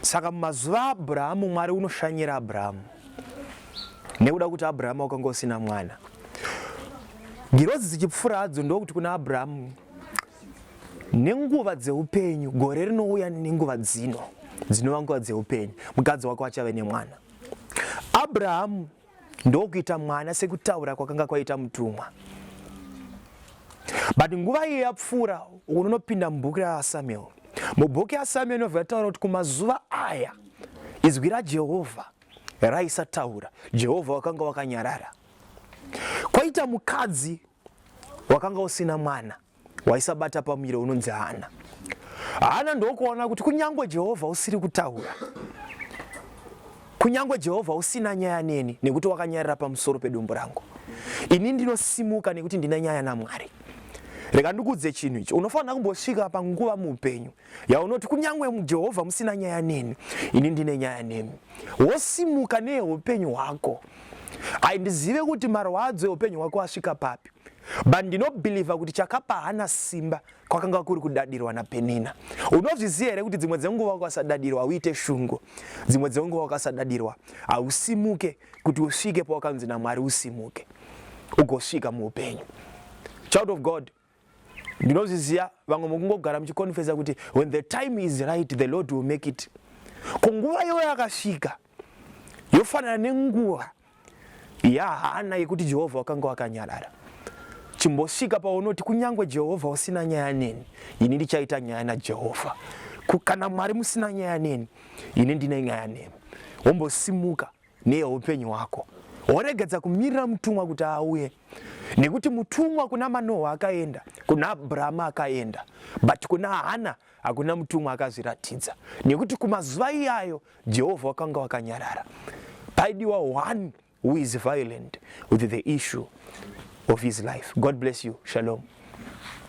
Saka mumazuva aAbrahamu, Mwari unoshanyira Abrahamu nekuda kuti Abrahamu wakanga usina mwana. Ngirozi dzichipfuura hadzo ndokuti kuna Abrahamu, nenguva dzeupenyu, gore rinouya nenguva dzino dzinova nguva dzeupenyu, mukadzi wako achave nemwana. Abrahamu ndokuita mwana sekutaura kwakanga kwaita mutumwa. But nguva iyi yapfuura, unonopinda mubhuku raSamuel. Mubhuku yaSamuel inobva yataura kuti kumazuva aya izwi raJehovha raisataura, Jehovha wakanga wakanyarara. Kwaita mukadzi wakanga usina mwana waisabata pamuviri unonzi Hana. Hana ndokuona kuti kunyange Jehovha usiri kutaura, kunyange Jehovha usina nyaya neni nekuti wakanyarara pamusoro pedumbu rangu, ini ndinosimuka nekuti ndine nyaya naMwari. Rega ndikuudze chinhu ichi, unofanira kumbosvika panguva muupenyu yaunoti kunyange Jehovha musina nyaya neni, ini ndine nyaya nemi. Wosimuka neyeupenyu hwako. Handizive kuti marwadzo eupenyu hwako asvika papi, but ndinobhilivha kuti chakapa Hana simba kwakanga kuri kudadirwa naPenina. Unozviziva here kuti dzimwe dzenguva ukasadaddirwa hauite shungu, dzimwe dzenguva ukasadadirwa hausimuke kuti usvike pawakanzi naMwari usimuke ugosvika muupenyu. Child of God, ndinozviziva vamwe mukungogara muchikonfesa kuti when the time is right the Lord will make it. Ko nguva iyoyo yakasvika yofanana nenguva yaHana yekuti Jehovha wakanga wakanyarara. Chimbosvika paunoti kunyange Jehovha usina nyaya neni, ini ndichaita nyaya naJehovha. Kana Mwari musina nyaya neni, ini ndine nyaya nemi. Wombosimuka neyeupenyu hwako, woregedza kumirira mutumwa kuti auye, nekuti mutumwa kuna Manoa akaenda, kuna Abrahama akaenda, but kuna Hana hakuna mutumwa akazviratidza, nekuti kumazuva iyayo Jehovha wakanga wakanyarara. Paidiwa one who is violent with the issue of his life. God bless you. Shalom.